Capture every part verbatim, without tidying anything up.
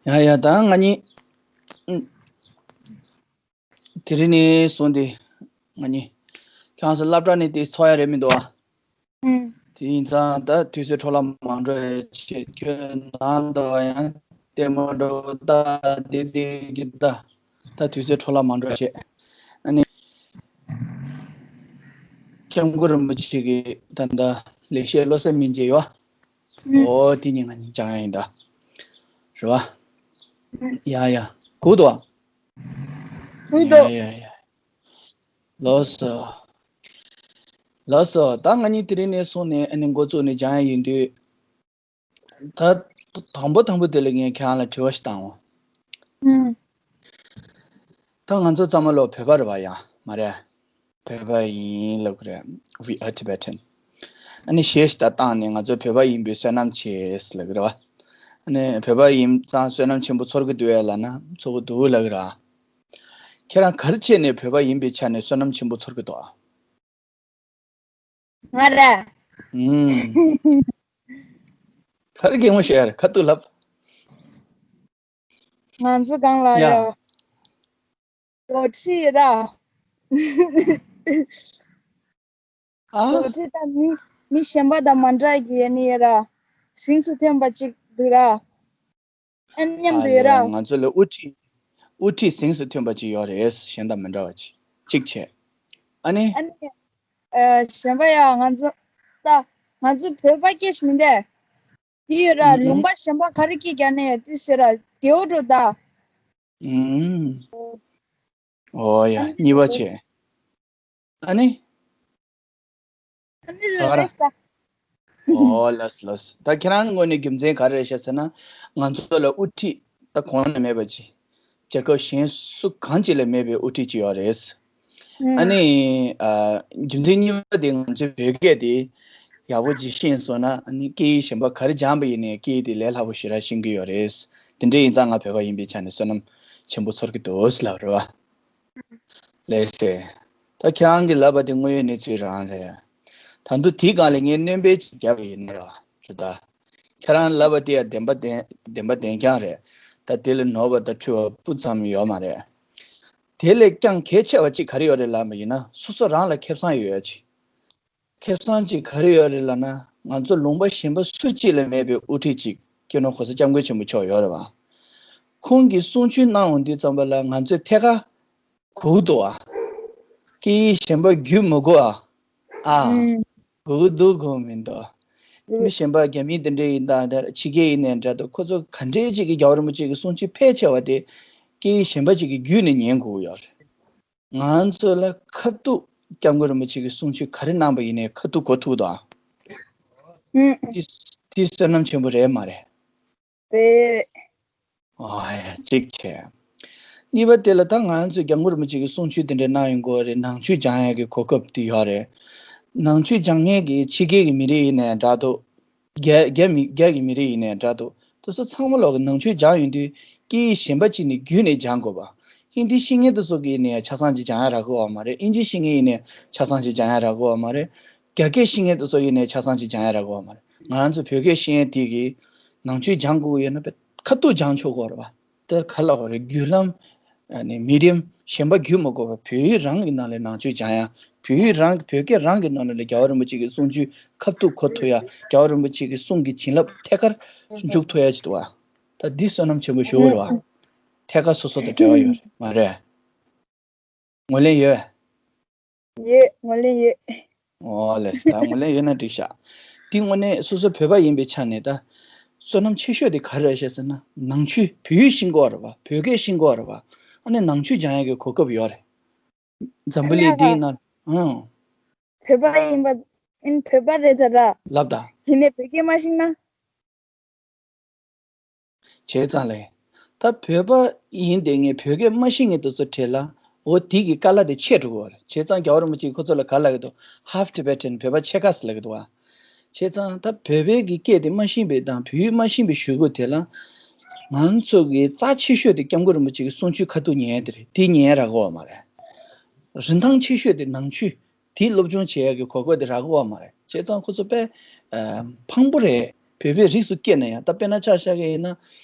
ཡ་ཡ། ད་ང་གཉིས་ཨུམ། དེ་རིང་ནས་བཟུང་སྟེ་ང་གཉིས་ཁྱེད་རང་ཚོ་སློབ་གྲྭ་ནས་དེ་ཚོགས་ཡ་རེད་མི་འདུག་ཨ། ཨུམ། དེ་ཡིན་ཙང་ད་དུས་ཚོད་འཕྲོ་བརླག་མ་འགྲོ་ཡ་ཆེད། ཁྱོད་ནང་དུ་ཡང་ལྟད་མོ་འགྲོ་ད་དེ་དེ་གི་ད་ད་དུས་ཚོད་འཕྲོ་བརླག་མ་འགྲོ་ཆེད། ཨ་ནི་སྐྱབས་མགོན་རིན་པོ་ཆེ་གི་ད་ལྟ་ལེགས་བཤད་བློ་གསལ་སྨིན་བྱེད་ཡོད། ཨུམ། འོ་དེ་གཉིས་ང་གཉིས་སྦྱང་ཡ་ཡིན་ད། རེད་བ། ཨུམ། ཡ་ཡ། གོ་འདུག་ཨ། གོ་འདུག་ཡ་ཡ་ཡ། ལགས་སོ། ལགས་སོ། ད་ང་གཉིས་དེ་རིང་ནས་བཟུང་ནས་ཨ་ནི་འགོ་བཙུགས་ནས་སྦྱང་ཡ་ཡིན་དུས། ད་དང་པོ་དང་པོ་དེ་ལ་ངས་ཁྱེད་རང་ལ་དྲི་བ་ཞིག་བཏང་བ། ཨུམ། ད་ང་ཚོ་ཚང་མ་ལོ་བོད་པ་རེད་བ། ཡ་མ་རེད། བོད་པ་ཡིན་ལབ་ཀྱི་རེད། We are Tibetan. ཨ་ནི་གཞས་ཞིག་ད་བཏང་ནས་ང་ཚོ་བོད་པ་ཡིན་པའི་བསོད་ནམས་ཆེ་ལབ་ཀྱི་རེད་བ། ཨ་ནི་བོད་པ་ཡིན་ཙང་བསོད་ནམས་ཆེན་པོ་ཚོར་གྱི་འདུག་ཨེ་ལབ་ན་ཚོར་གྱི་འདུག་ལབ་ཀྱི་རེད་བ། ཁྱེད་རང་ག་རེ་བྱས་ནས་བོད་པ་ཡིན་པའི་ཆ་ནས་བསོད་ནམས་ཆེན་པོ་ཚོར་གྱི་འདུག་ཨ། ང་ར། ཨུམ། ག་རེ་གད་མོ་ཤོར་ཡ་རེད། ཁ་ཐུག་ལབ། ང་ཚོ་གང་ལ་ཡ། ཡ། འགོ་ཁྲིད་ར། ཨ། འགོ་ཁྲིད་དང་མི་མི་གཞན་པ་དང་མ་འདྲ་གི་ཡ་ནི་ཡ་ར། གཟེངས་སུ་ཐོན་པ་ཅིག་འདུག་ར། ཨ་མཉམ་དུ་ཡོད་ར། ང་ཚོ་ལ་དབུ་ཁྲིད། དབུ་ཁྲིད་གཟེངས་སུ་ཐོན་པ་ཅིག་ཡོད་རེད། གཞན་དང་མི་འདྲ་བ་ཅིག་ཅིག་བྱས། ཨ་ནི། ཨ་ནི། ཨ། གཞན་པ་ཡ་ང་ཚོ། ད་ང་ཚོ་བོད་པ་སྐད་ཞིག་མི་འདུག་དེ་ཡོད་ར། ཨུམ། ལུང་པ་གཞན་པ་ག་རེ་སྐད་རྒྱག་ནས་ཡོད་དེ་ཟེར་ར། དེའུ་འགྲོ་ད། ཨུམ། ཨོ་ཡ། ཨ་ནི། གཉིས་པ་བྱས། ཨ་ནི། ཨ་ནི་ག་རེ། ལགས་སོ། ཨོ་ལགས་ལགས། ད་ཁྱེད་རང་ངོས་ནས་རྒྱུ་མཚན་ག་རེ་རེད་ཤག་ཟེར་ན། ང་ཚོ་ལ་དབུ་ཁྲིད་ད་གོང་ནས་མེད་པ་ཅིག་རྒྱལ་ཁབ་གཞན་སུ་གང་ཅིག་ལ་མེད་པའི་དབུ་ཁྲིད་ཅིག་ཡོད་རེད། ཨ་ནི། ཨ། རྒྱུ་མཚན་གཉིས་པ་དེ་ང་ཚོའི་བོད་སྐད་དེ་ཡག་པོ་ཅིག་ཤེས་སོང་ན། ཨ་ནི་སྐད་ཡིག་གཞན་པ་ག་རེ་སྦྱངས་པ་ཡིན་ནའི་སྐད་ཡིག་དེ་ལས་སླ་པོ་ཞེ་དྲག་ཤེས་ཀྱི་ཡོད་རེད། དེ་འདྲ་ཡིན་ཙང་ང་བོད་པ་ཡིན་པའི་ཆ་ནས་བསོད་ནམས་ཆེན་པོ་ཚོར་གྱི་འདུག་ལབ་རེད་བ། ལགས་སེ། ད་ཁྱེད་རང་གིས་ལབ་པ་དེ་དངོས་ཡོད་གནས་ཚུལ་རང་རེད། ད་དུང་དེའི་སྒང་ལ་ངས་སྣོན་པ་ཅིག་བརྒྱབ་པ་ཡིན་ན་ར། རེད་ད། ཁྱེད་རང་ལབ་པ་དེ་ཡང་བདེན་པ་བདེན་བདེན་པ་བདེན་རྐྱང་རེད། ད་དེ་ལ་ནོར་བ་དང་འཁྲུལ་བ་སྤུ་ཙམ་ཡོད་མ་རེད། དེ་ལས་ཀྱང་གལ་ཆེ་བ་ཅིག་ག་རེ་ཡོད་རེད་ལབ་པ་ཡིན་ན། སོ་སོ་རང་ལ་ཁེ་བཟང་ཡོད་ཡ་ཅིག་ཁེ་བཟང་ཅིག་ག་རེ་ཡོད་རེད་ལབ་ན། ང་ཚོ་ལུང་པ་གཞན་པ་སུ་གཅིག་ལ་མེད་པའི་དབུ་ཁྲིད་ཅིག་སྤྱི་ནོར་གོང་ས་སྐྱབས་མགོན་ཆེན་པོ་མཆོག་ཡོད་རེད་བ། ཁོང་གིས་གསུང་ཆོས་གནང་ཡོང་དུས་ཙམ་པ་ལ་ང་ཚོས་ཐད་ཀར་གོ་གི་འདུག་བ། སྐད་ཡིག་གཞན་པ་བརྒྱུད་མི་དགོས་ཨ། ཨ། ཨུམ། གོ་གི་འདུག་གོ་མི་འདུག་ཨུམ། མི་གཞན་པ་རྒྱ་མི་དེ་འདྲ་ཡིན་ད། ཕྱི་རྒྱལ་ཡིན་ནའི་འདྲ་འདུག་ཁོ་ཚོ་ག་འདྲས་ཅིག་གིས་རྒྱལ་བ་རིན་པོ་ཆེ་གི་གསུང་ཆོས་ཕལ་ཆེ་བ་དེ་སྐད་ཡིག་གཞན་པ་ཅིག་གི་བརྒྱུད་ནས་ཉན་དགོས་ཀྱི་ཡོད་རེད། ང་ཚོ་ལ་ཁ་ཐུག་སྐྱབས་མགོན་རིན་པོ་ཆེ་གི་གསུང་ཆོས་ག་རེ་གནང་པ་ཡིན་ནའི་ཁ་ཐུག་གོ་ཐུབ་དང་། ཨུམ། དེ་དེ་བསོད་ནམས་ཆེན་པོ་རེད་མ་རེད། རེད། ཨ་ཡ། གཅིག་བྱས། གཉིས་པ་དེ་ལ་ད་ང་ཚོས་སྐྱབས་མགོན་རིན་པོ་ཆེ་གི་གསུང་ཆོས་དེ་འདྲ་གནང་ཡོང་གི་ཡོད་རེད། ནང་ཆོས་སྦྱང་ཡག་གི་གོ་སྐབས་དེ་ཡོད་རེད། ནང་ཆོས་སྦྱང་མཁན་གྱི་ཕྱི་རྒྱལ་གྱི་མི་རིགས་ཡིན་ནའི་འདྲ་འདུག་རྒྱ་རྒྱ་མི་རྒྱ་གི་མི་རིགས་ཡིན་ནའི་འདྲ་འདུག་དེ་ཚོ་ཚང་མ་ལོག་གི་ནང་ཆོས་སྦྱངས་ཡོང་དུས་སྐད་ཡིག་གཞན་པ་ཅིག་ནས་བརྒྱུད་ནས་སྦྱང་དགོས་པ། ཧིན་དི་ཤེས་མཁན་དེ་ཚོ་གིས་ནས་ཆ་ཚང་ཅིག་སྦྱང་ཡ་རག་གི་ཡོད་མ་རེད། ཨིན་ཇི་ཤེས་མཁན་ཡིན་ནའི་ཆ་ཚང་ཅིག་སྦྱང་ཡ་རག་གི་ཡོད་མ་རེད། རྒྱ་སྐད་ཤེས་མཁན་དེ་ཚོ་ཡིན་ནའི་ཆ་ཚང་ཅིག་སྦྱང་ཡ་རག་གི་ཡོད་མ་རེད། ང་ཚོ་བོད་སྐད་ཤེས་མཁན་དེ་གིས་ནང་ཆོས་སྦྱང་དགོས་ཀྱི་ཡོད་ན་ཁ་ཐུག་སྦྱང་ཆོག་གི་ཡོད་རེད་པ། དེ་ག་ལ་བ་རེད། བརྒྱུད་ལམ། ཨ་ནི་མི་ཌི་ཡམ་གཞན་པ་བརྒྱུད་མ་དགོས་པར་བོད་ཡིག་རང་གི་ནང་ལ་ནང་ཆོས་སྦྱང་ཡ། བོད་ཡིག་རང་བོད་སྐད་རང་གི་ནང་ལ་རྒྱལ་བ་རིན་པོ་ཆེ་གི་གསུང་ཆོས་ཁ་ཐུག་གོ་ཐུབ་ཡ། རྒྱལ་བ་རིན་པོ་ཆེ་གི་གསུང་གི་བྱིན་རླབས་ཐད་ཀར་འཇུག་ཐུབ་ཡ་ཅིག་འདུག་བ། ད་འདི་བསོད་ནམས་ཆེན་པོ་ཞུ་དགོས་རེད་བ། ཐད་ཀར་སོ་སོ་དང་འབྲེལ་བ་ཡོད་རེད་མ་རེད། ངོས་ལེན་ཡོད། ཡོད། ངོས་ལེན་ཡོད། ཨོ་ལེ། ད་ངོས་ལེན་ཡོད་ན་འགྲིག་ཤག་འདི་དངོས་གནས་སོ་སོ་བོད་པ་ཡིན་པའི་ཆ་ནས་ད་བསོད་ནམས་ཆེ་ཤོས་དེ་ག་རེ་རེད་ཤག་ཟེར་ན། ནང་ཆོས་བོད་ཡིག་ཤེས་དགོས་རེད་བ། བོད་སྐད་ཤེས་དགོས་རེད་བ། ཨ་ནི་ནང་ཆོས་སྦྱང་ཡག་གི་གོ་སྐབས་ཡོད་རེད། འཛམ་བུ་གླིང་འདིའི་ནང་། ཨང་། བོད་པ་ཡིན་པ། ཨིན། བོད་པ་རེད་ད་ར། ལབ་ད། ཡིན་ནའི་བོད་སྐད་མ་ཤེས་ན། བྱས་ཙང་ལས། ད་བོད་པ་ཡིན་བསྡད་མཁན་བོད་སྐད་མ་ཤེས་མཁན་དེ་ཚོ་གྲས་ལ། འོ་དེ་གི་དཀའ་ལས་དེ་ཆེ་འགྲོ་གི་རེད། བྱས་ཙང་རྒྱལ་བ་རིན་པོ་ཆེས་ཁོ་ཚོ་ལ་ག་རེ་ལབ་ཀྱི་འདུག Half Tibetan། བོད་པ་ཕྱེད་ཀ་ཟེར་ལབ་ཀྱི་འདུག་བ། བྱས་ཙང་ད་བོད་པའི་གི་སྐད་དེ་མ་ཤེས་པའི་དང་བོད་ཡིག་མ་ཤེས་པའི་གཞུག་གུ་དེ་ལ། ང་ཚོ་གི་རྩ་ཆེ་ཤོས་དེ་སྐྱབས་མགོན་རིན་པོ་ཆེ་གི་གསུང་ཆོས་ཁ་ཐུག་ཉན་ཡ་དེ་རེད། དེ་ཉན་ཡ་རག་གི་ཡོད་མ་རེད། རིན་ཐང་ཆེ་ཤོས་དེ་ནང་ཆོས། དེའི་སློབ་སྦྱོང་བྱེད་ཡག་གི་གོ་སྐབས་དེ་རག་གི་ཡོད་མ་རེད། བྱས་ཙང་ཁོ་ཚོ་དཔེ་ཨ་ཕངས་པོ་རེད། བོད་པའི་རིགས་སུ་སྐྱེས་ན་ཡང་། ད་དཔེར་ན་ཆ་བཞག་གི་ཡིན་ན།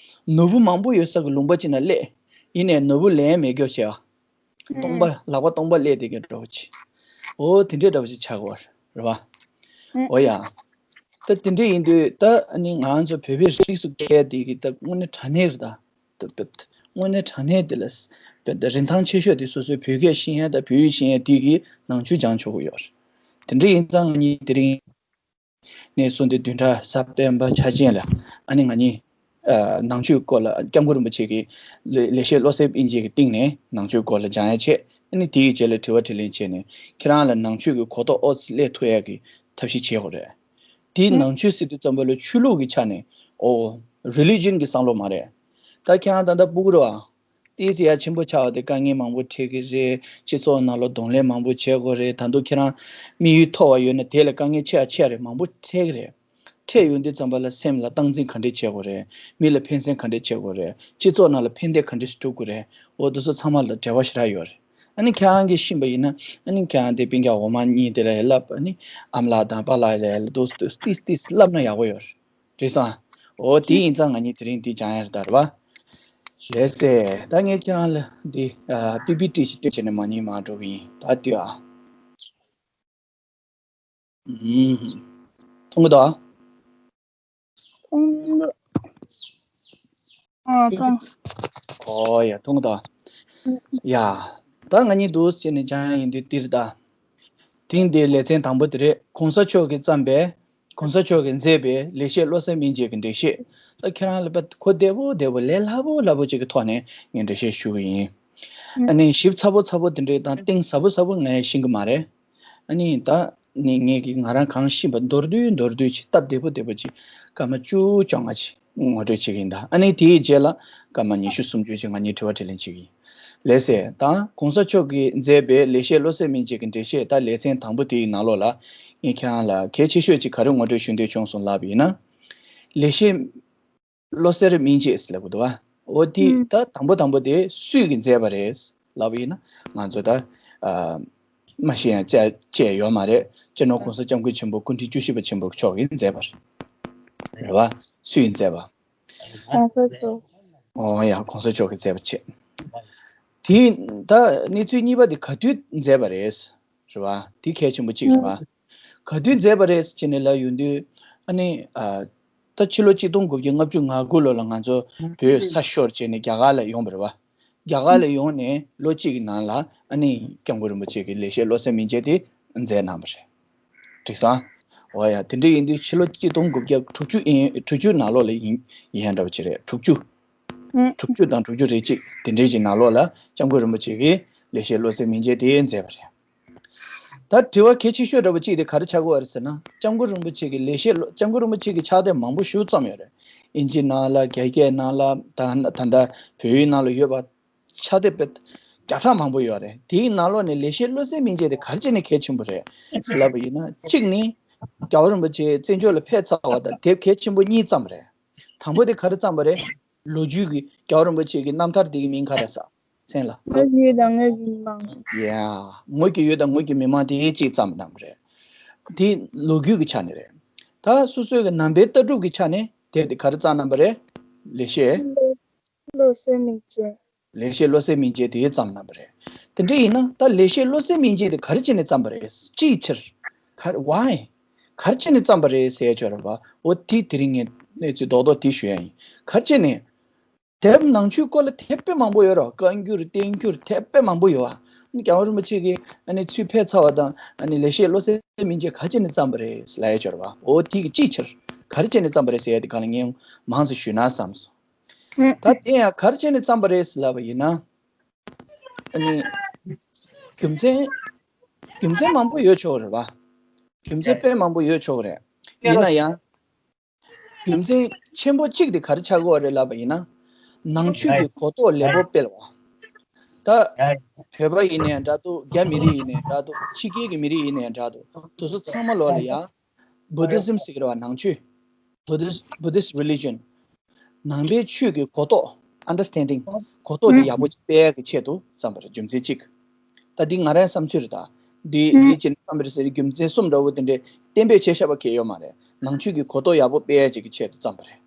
ནོར་བུ་མང་པོ་ཡོད་ས་གི་ལུང་པ་ཅིག་ན་སླེབས། ཡིན་ནའི་ནོར་བུ་ལེན་མེད་སྐྱོ་བྱས་པ། སྟོང་པ་ལག་པ་སྟོང་པ་སླེབས་བསྡད་མཁན་འདྲ་བོ་ཅིག་འོ་དེ་འདྲའི་འདྲ་བོ་ཅིག་ཆགས་ཀྱི་ཡོད་རེད་པ། འོ་ཡ། ད་དེ་འདྲ་ཡིན་དུས་ད་ཨ་ནི་ང་ཚོ་བོད་པའི་རིགས་སུ་སྐྱེས་དེ་གི་ད་དངོས་གནས་དྲང་གནས་རེད་ད། དངོས་གནས་དྲང་གནས་དེ་ལ་རིན་ཐང་ཆེ་ཤོས་དེ་སོ་སོའི་བོད་སྐད་ཤེས་ཡ་དང་བོད་ཡིག་ཤེས་ཡ་དེ་གི་ནང་ཆོས་སྦྱང་ཆོག་གི་ཡོད་རེད། དེ་འདྲ་ཡིན་ཙང་ང་གཉིས་དེ་རིང་ནས་བཟུང་སྟེ་བདུན་ཕྲག་གཟའ་སྤེན་པ་ཆ་ཅན་ལ་ཨ་ནི་ང་གཉིས་ནང་ཆོས་སྐོར་ལ་སྐྱབས་མགོན་རིན་པོ་ཆེ་གི་ལེགས་བཤད་བློ་གསལ་དབྱིན་ཇི་གི་སྟེང་ནས་ནང་ཆོས་སྐོར་ལ་སྦྱང་ཡ་བྱས། ཨ་ནི་དེའི་རྗེས་ལ་དྲི་བ་དྲིས་ལན་བྱས་ནས་ཁྱེད་རང་ལ་ནང་ཆོས་ཀྱི་གོ་རྟོགས་ཨོ་ཙི་སླེབས་ཐུབ་ཡ་གི་ཐབས་ཤེས་བྱེད་དགོས་རེད། དེའི་ནང་ཆོས་ཟེར་དུས་ཙམ་པ་ལ་ཆོས་ལུགས་ཀྱི་ཆ་ནས་ཨོ་རི་ལི་ཇན་གྱི་བསམ་བློ་མ་རེད། ད་ཁྱེད་རང་ད་ལྟ་སྤུ་གུ་རེད་བ། ཏོག་ཙམ་ཡ་ཆེན་པོ་ཆགས་པ་དེ་དཀའ་ངལ་མང་པོ་འཕྲད་ཀྱི་རེད། སྤྱི་ཚོགས་ནང་ལ་གདོང་ལེན་མང་པོ་བྱེད་དགོས་རེད། ད་དུང་ཁྱེད་རང་དམིགས་ཡུལ་མཐོ་བ་ཡོད་ན་དེ་ལ་དཀའ་ངལ་ཆེ་ཡ་ཆེ་ཡ་རེད། མང་པོ་འཕྲད་ཀྱི་རེད། འཕྲད་ཡོང་དུས་ཙམ་པ་ལ་སེམས་ལ་སྟངས་འཛིན་ག་འདྲས་བྱེད་དགོས་རེད། མི་ལ་ཕན་སེམས་ག་འདྲས་བྱེད་དགོས་རེད། སྤྱི་ཚོགས་ནང་ལ་ཕན་བདེ་ག་འདྲས་སྒྲུབ་དགོས་རེད། འོ་དེ་ཚོ་ཚང་མ་ལ་འབྲེལ་བ་ཞེ་དྲག་ཡོད་རེད། ཨ་ནི་ཁྱེད་རང་གིས་ཤེས་པ་ཡིན་ན་ཨ་ནི་ཁྱེད་རང་དེ་སྤུན་ཀྱག་འོག་མ་གཉིས་དེ་ལ་ཡང་ལབ། ཨ་ནི་ཨ་མ་ལགས་དང་པཱ་ལགས་ལ་ཡང་ཏོག་ཙམ་ཏོག་ཙམ་ལབ་ན་ཡག་པོ་ཡོད་རེད། རེད་སོང་། འོ་དེ་ཡིན་ཙང་ང་གཉིས་དེ་རིང་འདི་སྦྱང་ཡ་རེད་ད་རེད་བ། ལགས་སེ། ད་ངས་ཁྱེད་རང་ལ་འདི་ཨ་པི་པི་ཊི་ཞིག་སྟོན་བྱས་ནས་མ་ཉན་མ་འགྲོ་གི་ཡིན། ད་ལྟོས་ཨ། ཨུམ། མཐོང་གི་འདུག་ཨ། མཐོང་གི་འདུག་ཨ། མཐོང་། ཨོ་ཡ། མཐོང་གི་འདུག་ཨ། ཡ། ད་ང་གཉིས་འདུག་སེ་བྱས་ནས་སྦྱང་ཡ་ཡིན་དུས་འདིར་ད། ཐེངས་འདིའི་ལེ་ཚན་དང་པོ་དེ་རེད། གོང་ས་མཆོག་གིས་བརྩམས་པའི། གོང་ས་མཆོག་གིས་མཛད་པའི་ལེགས་བཤད་བློ་གསལ་སྨིན་བྱེད་ཀྱི་འགྲེལ་བཤད། ད་ཁྱེད་རང་ལ་དཔེ་གོ་བདེ་པོ་བདེ་པོ་ལས་སླ་པོ་སླ་པོ་ཅིག་གི་ཐོག་ནས་ངས་འགྲེལ་བཤད་ཞུ་གི་ཡིན། ཨ་ནི་ཞིབ་ཚ་པོ་ཚ་པོ་དེ་འདྲའི་དང་གཏིང་ཟབ་པོ་ཟབ་པོ་ངས་ཤེས་ཀྱི་མ་རེད། ཨ་ནི་ད་ནི་ངས་ཀྱི་ང་རང་གང་ཤེས་པ་མདོར་བསྡུས་མདོར་བསྡུས་ཅིག་སྟབས་བདེ་པོ་བདེ་པོ་ཅིག་སྐར་མ་བཅུ་བཅོ་ལྔ་ཅིག་ངོ་སྤྲོད་བྱེད་ཀྱི་ཡིན་ད། ཨ་ནི་དེའི་རྗེས་ལ་སྐར་མ་ཉི་ཤུ་སུམ་ཅུ་ཅིག་ང་གཉིས་དྲི་བ་དྲིས་ལན་བྱེད་ཀྱི་ཡིན། ལགས་སེ། ད་གོང་ས་མཆོག་གིས་མཛད་པའི་ལེགས་བཤད་བློ་གསལ་སྨིན་བྱེད་ཀྱི་འགྲེལ་བཤད་ད་ལེ་ཚན་དང་པོ་དེའི་ནང་ལོགས་ལ་ངས་ཁྱེད་རང་ལ་གལ་ཆེ་ཤོས་ཅིག་ག་རེ་ངོ་སྤྲོད་ཞུ་འདོད་བྱུང་སོང་ལབ་པ་ཡིན་ན། ལེགས་བཤད་བློ་གསལ་སྨིན་བྱེད་ཟེར་ལབ་དགོས་འདུག་བ། འོ་དེ་ད་དང་པོ་དང་པོ་དེ་སུས་ཀྱིས་མཛད་པ་རེད་ལབ་པ་ཡིན་ན། ང་ཚོ་ད་ཨ་མ་ཤེས་ཡང་བཅས་བཅས་ཡོད་མ་རེད། སྤྱི་ནོར་གོང་ས་སྐྱབས་མགོན་ཆེན་པོ་སྐུ་ཕྲེང་བཅུ་བཞི་པ་ཆེན་པོ་མཆོག་གིས་མཛད་པ་རེད། རེད་བ། སུས་མཛད་པ། གོང་ས་མཆོག་ཨོ་ཡ། གོང་ས་མཆོག་གིས་མཛད་པ་བྱས། དེ་ད་གནས་ཚུལ་གཉིས་པ་དེ་ག་དུས་མཛད་པ་རེད། རེད་བ། དེ་གལ་ཆེན་པོ་གཅིག་རེད་བ། ག་དུས་མཛད་པ་རེད་ཟེར་ནས་ལབ་ཡོང་དུས། ཨ་ནི་ཨ་ད་ཕྱི་ལོ་གཅིག་སྟོང་དགུ་བརྒྱ་ལྔ་བཅུ་ང་དགུ་ལོ་ལ་ང་ཚོ་བོད་ས་ཤོར་བྱས་ནས་རྒྱ་གར་ལ་ཡོང་བ་རེད་བ། རྒྱ་གར་ལ་ཡོང་ནས་ལོ་གཅིག་གི་ནང་ལ་ཨ་ནི་སྐྱབས་མགོན་རིན་པོ་ཆེ་གིས་ལེགས་བཤད་བློ་གསལ་སྨིན་བྱེད་དེ་མཛད་གནང་བ་རེད། འགྲིག་སོང་། འོ་ཡ། དེ་འདྲ་ཡིན་དུས་ཕྱི་ལོ་གཅིག་སྟོང་དགུ་བརྒྱ་དྲུག་ཅུ་ཡིན། དྲུག་ཅུ་ནང་ལོགས་ལ་ཡིན་ཡིན་ཡ་འདྲ་བོ་ཅིག་རེད། དྲུག་ཅུ། ཨུ། དྲུག་ཅུ་དང་དྲུག་ཅུ་རེ་གཅིག་དེ་འདྲའི་ཅིག་ནང་ལོགས་ལ་སྐྱབས་མགོན་རིན་པོ་ཆེ་གིས་ལེགས་བཤད་བློ་གསལ་སྨིན་བྱེད་དེ་མཛད་པ་རེད། ད་དྲི་བ་གལ་ཆེ་ཤོས་འདྲ་བོ་གཅིག་དེ་ག་རེ་ཆགས་ཀྱི་ཡོད་རེད་ཟེར་ན། སྐྱབས་མགོན་རིན་པོ་ཆེ་གི་ལེགས་བཤད་བློ། སྐྱབས་མགོན་རིན་པོ་ཆེ་གི་ཕྱག་དེབ་མང་པོ་ཞེ་པོ་བརྩམས་ཡོད་རེད། དབྱིན་ཇི་ནང་ལ། རྒྱ་སྐད་ནང་ལ། ད་ད་ལྟ་བོད་ཡིག་ནང་ལ་ཡོད་པ། ཕྱག་དེབ་དཔེ་བརྒྱ་ཕྲག་མང་པོ་ཡོད་རེད། དེའི་ནང་ལོགས་ནས་ལེགས་བཤད་བློ་གསལ་སྨིན་བྱེད་དེ་ག་རེ་བྱས་ནས་གལ་ཆེན་པོ་རེད་ཟེར་ལབ་པ་ཡིན་ན། གཅིག་ནི། རྒྱལ་བ་རིན་པོ་ཆེ་བཙན་བྱོལ་ལ་ཕེབས་ཚར་བ་དང་དེབ་གལ་ཆེན་པོ་གཉིས་བརྩམས་པ་རེད། དང་པོ་དེ་ག་རེ་བརྩམས་པ་རེད། ལོ་རྒྱུས་ཀྱི་རྒྱལ་བ་རིན་པོ་ཆེ་གི་རྣམ་ཐར་དེ་གི་མིང་ག་རེ་ཟེར། མཚན་ལ། ངོས་ཀྱི་ཡུལ་དང་ངོས་ཀྱི་མི་མང་། ཡ། ངོས་ཀྱི་ཡུལ་དང་ངོས་ཀྱི་མི་མང་དེ་གཅིག་བརྩམས་གནང་བ་རེད། དེ་ལོ་རྒྱུས་ཀྱི་ཆ་ནས་རེད། ད་སོ་སོའི་གི་ནང་པའི་ལྟ་གྲུབ་ཀྱི་ཆ་ནས་དེབ་དེ་ག་རེ་བརྩམས་གནང་བ་རེད། ལེགས་བཤད། བློ་གསལ་སྨིན་བྱེད། ལེགས་བཤད་བློ་གསལ་སྨིན་བྱེད་དེ་བརྩམས་གནང་བ་རེད། དེ་འདྲ་ཡིན་ན་ད་ལེགས་བཤད་བློ་གསལ་སྨིན་བྱེད་དེ་ག་རེ་བྱས་ནས་བརྩམས་པ་རེད། ཅིའི་ཕྱིར། ག་རེ། why། ག་རེ་བྱས་ནས་བརྩམས་པ་རེད་ཟེར་ཡ་ཅིག་ཡོད་རེད་པ། འོ་དེ་དེ་རིང་ངས་གནས་ཚུལ་རྡོག་རྡོག་དེ་ཞུ་ཡ་ཡིན། ག་རེ་བྱས་ནས། དེབ་ནང་ཆོས་སྐོར་ལ་དེབ་དཔེ་མང་པོ་ཡོད་རེད། བཀའ་འགྱུར་བསྟན་འགྱུར་དེབ་དཔེ་མང་པོ་ཡོད་ཨ། རྒྱལ་བ་རིན་པོ་ཆེ་གིས་ཨ་ནི་ཚུར་ཕེབས་ཚར་བ་དང་ཨ་ནི་ལེགས་བཤད་བློ་གསལ་སྨིན་བྱེད་ག་རེ་བྱས་ནས་བརྩམས་པ་རེད་ཟེར་ལབ་ཡ་ཅིག་ཡོད་རེད་པ། འོ་དེ་གི་ཅིའི་ཕྱིར། ག་རེ་བྱས་ནས་བརྩམས་པ་རེད་ཟེར་ཡ་དེ་སྒང་ལ་ངས་མང་ཙམ་ཞུས་ན་བསམ་སོང་། ད་དེ་ཡང་ག་རེ་བྱས་ནས་བརྩམས་པ་རེད་ཟེར་ལབ་པ་ཡིན་ན། ཨ་ནི། རྒྱུ་མཚན། རྒྱུ་མཚན་མང་པོ་ཡོད་ཆོག་རེད་པ། རྒྱུ་མཚན་དཔེ་མང་པོ་ཡོད་ཆོག་རེད། ཡིན་ན་ཡང་། རྒྱུ་མཚན་ཆེན་པོ་གཅིག་དེ་ག་རེ་ཆགས་ཀྱི་ཡོད་རེད་ལབ་པ་ཡིན་ན། ནང་ཆོས་ཀྱི་གོ་རྟོགས་ལེགས་པོ་སྤེལ་བ། ད། བོད་པ་ཡིན་ནའི་འདྲ་འདུག་རྒྱ་མི་རིགས་ཡིན་ནའི་འདྲ་འདུག་ཕྱི་རྒྱལ་གྱི་མི་རིགས་ཡིན་ནའི་འདྲ་འདུག་དེ་ཚོ་ཚང་མ་ལོག་ལ་ཡ། Buddhism ཟེར་གྱི་རེད་པ། ནང་ཆོས། Buddhist Buddhist religion། ནང་པའི་ཆོས་ཀྱི་གོ་རྟོགས། Understanding། གོ་རྟོགས་དེ་ཡག་པོ་སྤེལ་ཡག་གི་ཆེད་དུ་བརྩམས་པ་རེད། རྒྱུ་མཚན་གཅིག་ད་འདི་ང་རང་བསམ་ཚུལ་རེད་ད། འདི་འདི་བྱས་ནས་བརྩམས་པ་རེད་ཟེར་རྒྱུ་མཚན་གསུམ་འདྲ་བོ་དེ་འདྲའི་གཏན་འབེབས་བྱས་བཞག་པ་གང་ཡང་ཡོད་མ་རེད། ནང་ཆོས་ཀྱི་གོ་རྟོགས་ཡག་པོ་སྤེལ་ཡག་ཅིག་གི་ཆེད་དུ་བརྩམས་པ་རེད།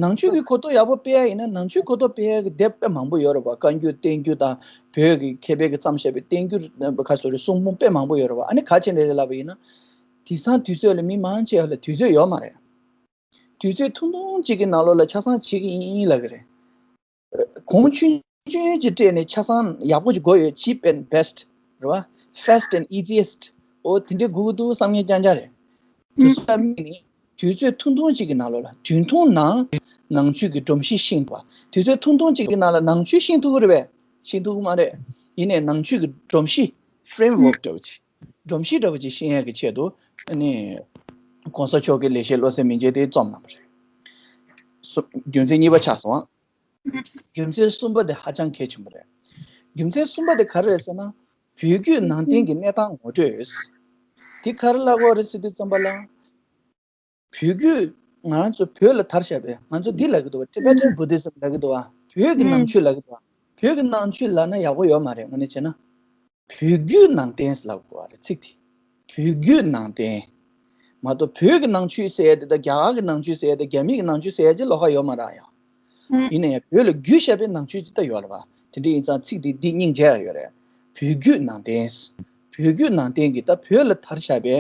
ནང་ཆོས་ཀྱི་གོ་རྟོགས་ཡག་པོ་སྤེལ་ཡ་ཡིན་ན། ནང་ཆོས་གོ་རྟོགས་སྤེལ་ཡ་གི་དེབ་དཔེ་མང་པོ་ཡོད་རེད་པ། བཀའ་འགྱུར་བསྟན་འགྱུར་དང་། བོད་ཀྱི་མཁས་པའི་གི་བརྩམས་བཞག་པའི་བསྟན་འགྱུར་ག་སོ་རེད། གསུང་འབུམ་དཔེ་མང་པོ་ཡོད་རེད་པ། ཨ་ནི་ག་བྱས་ནས་རེད་ལབ་པ་ཡིན་ན། དེང་སང་དུས་ཚོད་ལ་མི་མང་ཆེ་བ་ལ་དུས་ཚོད་ཡོད་མ་རེད། དུས་ཚོད་ཐུང་ཐུང་གཅིག་གི་ནང་ལོགས་ལ་ཆ་ཚང་བྱེད་ཀྱི་ཡིན་ལབ་ཀྱི་རེད། གོང་ཆུང་ཆུང་གཅིག་སྤྲད་ནས་ཆ་ཚང་ཡག་པོ་ཅིག་དགོས་ཡོད། Cheap and best རེད་བ། Fast and easiest. ཨོ་དེ་འདྲའི་དགོས་ཀྱི་འདུག་བསམ་མཁན་རྐྱང་རྐྱང་རེད། དེ་ཚོ་ལ་དམིགས་ནས་དུས་ཚོད་ཐུང་ཐུང་གཅིག་གི་ནང་ལོགས་ལ། དུས་ཐུང་ནང་ནང་ཆོས་ཀྱི་སྒྲོམ་གཞི་ཤེས་ཐུབ་པ། དུས་ཚོད་ཐུང་ཐུང་གཅིག་གི་ནང་ལ་ནང་ཆོས་ཤེས་ཐུབ་ཀྱི་རེད་པས། ཤེས་ཐུབ་ཀྱི་མ་རེད། ཡིན་ནའི་ནང་ཆོས་ཀྱི་སྒྲོམ་གཞི། Framework འདྲ་བོ་ཅིག་སྒྲོམ་གཞི་འདྲ་བོ་ཅིག་ཤེས་ཡ་གི་ཆེད་དུ། ཨ་ནི་༸གོང་ས་མཆོག་གི་ལེགས་བཤད་བློ་གསལ་མན་ཆད་དེ་རྩོམ་གནང་བ་རེད། སོ་རྒྱུ་མཚན་གཉིས་པ་ཆགས་སོང་ཨ། རྒྱུ་མཚན་གསུམ་པ་དེ་ཧ་ཅང་གལ་ཆེན་པོ་རེད། རྒྱུ་མཚན་གསུམ་པ་དེ་ག་རེ་རེད་ཟེར་ན། བོད་བརྒྱུད་ནང་བསྟན་གྱི་གནས་སྟངས་ངོ་སྤྲོད། དེ་ག་རེ་ལབ་དགོས་རེད་ཟེར་དུས་ཙམ་པ་ལ། བོད་བརྒྱུད་ང་རང་ཚོ་བོད་ལ་དར་བཞག་པའི། ང་ཚོ་འདི་ལབ་ཀྱི་འདུག་བ། Tibetan Buddhism ལབ་ཀྱི་འདུག་བ། བོད་ཀྱི་ནང་ཆོས་ལབ་ཀྱི་འདུག་བ། བོད་ཀྱི་ནང་ཆོས་ལབ་ན་ཡག་པོ་ཡོད་མ་རེད། དངོས་གནས་བྱས་ན། བོད་བརྒྱུད་ནང་བསྟན་ལབ་དགོས་པ་རེད། ཚིག་དེ། བོད་བརྒྱུད་ནང་བསྟན་མ་གཏོགས། བོད་ཀྱི་ནང་ཆོས་ཟེར་ཡ་དེ་དང་། རྒྱ་གར་གྱི་ནང་ཆོས་ཟེར་ཡ་དེ། རྒྱ་མི་གི་ནང་ཆོས་ཟེར་ཡ་ཅིག་ལོགས་ཀ་ཡོད་མ་རེད་ཡ། ཡིན་ན་ཡང་བོད་ལ་བརྒྱུད་བཞག་པའི་ནང་ཆོས་ཅིག་ད་ཡོད་རེད་པ། དེ་འདྲ་ཡིན་ཙང་ཚིག་དེ་འདི་སྙིང་རྗེ་ཡ་ཡོད་རེད། བོད་བརྒྱུད་ནང་བསྟན། བོད་བརྒྱུད་ནང་བསྟན་གྱི་ད་བོད་ལ་དར་བཞག་པའི་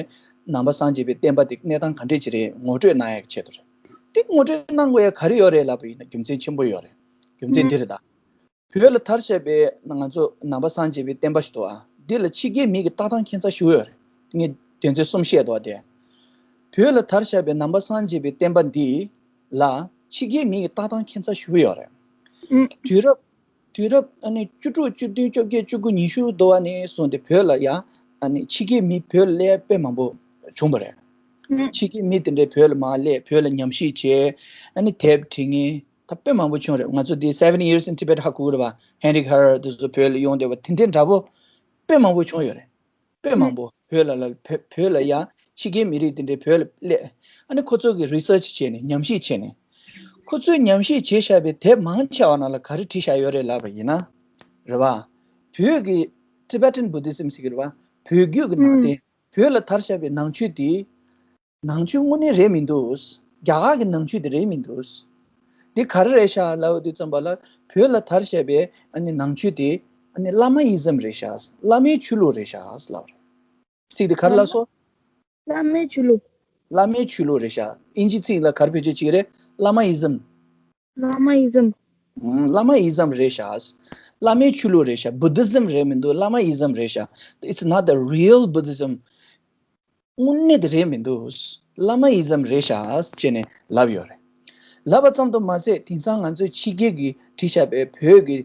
ནང་པ་སངས་རྒྱས་པའི་བསྟན་པ་དེ་གནས་སྟངས་ག་འདྲས་ཅིག་རེད། ངོ་སྤྲོད་གནང་ཡ་གི་ཆེད་དུ་རེད། དེ་ངོ་སྤྲོད་གནང་དགོས་ཡ་ག་རེ་ཡོད་རེད་ལབ་པ་ཡིན་ན། རྒྱུ་མཚན་ཆེན་པོ་ཡོད་རེད། རྒྱུ་མཚན་འདི་རེད་ད། བོད་ལ་དར་བཞག་པའི་ང་ཚོ་ནང་པ་སངས་རྒྱས་པའི་བསྟན་པ་ཞིག་འདུག་ཨ། འདི་ལ་ཕྱི་རྒྱལ་མི་གི་ལྟ་སྟངས་ཁྱད་མཚར་ཞིག་ཡོད་རེད། ངས་དོན་ཚན་གསུམ་བཤད་འདུག་ཨ། དེ་བོད་ལ་དར་བཞག་པའི་ནང་པ་སངས་རྒྱས་པའི་བསྟན་པ་འདི་ལ་ཕྱི་རྒྱལ་མི་གི་ལྟ་སྟངས་ཁྱད་མཚར་ཞིག་ཡོད་རེད། དུས་རབས་དུས་རབས་ཨ་ནི་བཅུ་དྲུག་བཅུ་བདུན་བཅོ་བརྒྱད་བཅུ་དགུ་ཉི་ཤུ་འདུག་ཨ་ནི་བཟུང་སྟེ་བོད་ལ་ཡ། ཨ་ནི་ཕྱི་རྒྱལ་མི་བོད་ལ་སླེབས་དཔེ་མང་པོ་བྱུང་བ་རེད། ཕྱི་རྒྱལ་མི་དེ་འདྲས་བོད་ལ་མར་སླེབས། བོད་ལ་ཉམས་ཞིབ་བྱས། ཨ་ནི་དེབ་བྲིས་མཁན་ད་དཔེ་མང་པོ་བྱུང་རེད། ང་ཚོ་འདི་Seventy Years in Tibet ཧ་གོ་གི་རེད་པ། Heinrich Harrer དེ་ཚོ་བོད་ལ་ཡོང་བསྡད་པ་དེ་འདྲས་འདྲ་པོ་དཔེ་མང་པོ་བྱུང་ཡོད་རེད། དཔེ་མང་པོ་བོད་ལ་ལ་བོད་བོད་ལ་ཡ་ཕྱི་རྒྱལ་མི་རིགས་དེ་འདྲས་བོད་ལ་སླེབས། ཨ་ནི་ཁོ་ཚོ་གིས་research བྱས་ནས། ཉམས་ཞིབ་བྱས་ནས། ཁོ་ཚོས་ཉམས་ཞིབ་བྱས་བཞག་པའི་དེབ་མང་ཆེ་བ་ནང་ལ་ག་རེ་བྲིས་བཞག་ཡོད་རེད་ལབ་པ་ཡིན་ན། རེད་པ། བོད་ཀྱི་Tibetan Buddhism ཟེར་གྱི་རེད་པ། བོད་བརྒྱུད་ཀྱི་ནང་བསྟན། བོད་ལ་དར་བཞག་པའི་ནང་ཆོས་དེ། ནང་ཆོས་དངོས་གནས་རེད་མི་འདུག་རྒྱ་གར་གྱི་ནང་ཆོས་དེ་རེད་མི་འདུག་འདི་ག་རེ་རེད་ཤག་ལབ་དུས་ཙམ་པ་ལ། བོད་ལ་དར་བཞག་པའི་ཨ་ནི་ནང་ཆོས་དེ་ཨ་ནི་བླ་མ་ཨི་ཛམ་རེད་ཤག་བླ་མའི་ཆོས་ལུགས་རེད་ཤག་ལབ་རེད། ཚིག་དེ་ག་རེ་ལབ་སོང་། བླ་མའི་ཆོས་ལུགས། བླ་མའི་ཆོས་ལུགས་རེད་ཤག་དབྱིན་ཇི་ཚིག་ལ་ག་རེ་བེད་སྤྱོད་བྱེད་ཀྱི་རེད། བླ་མ་ཨི་ཛམ། བླ་མ་ཨི་ཛམ། ཨུམ། བླ་མ་ཨི་ཛམ་རེད་ཤག་བླ་མའི་ཆོས་ལུགས་རེད་ཤག Buddhism རེད་མི་འདུག་བླ་མ་ཨི་ཛམ་རེད་ཤག It's not the real Buddhism. དངོས་གནས་དེ་རེད་མི་འདུག་བླ་མ་ཨི་ཛམ་རེད་ཤག་ཅེས་ནས་ལབ་ཡོད་རེད། ལབ་པ་ཙམ་དུ་མ་ཟད། དེང་སང་ང་ཚོས་ཕྱི་རྒྱལ་གྱིས་བྲིས་བཞག་པའི་བོད་ཀྱི་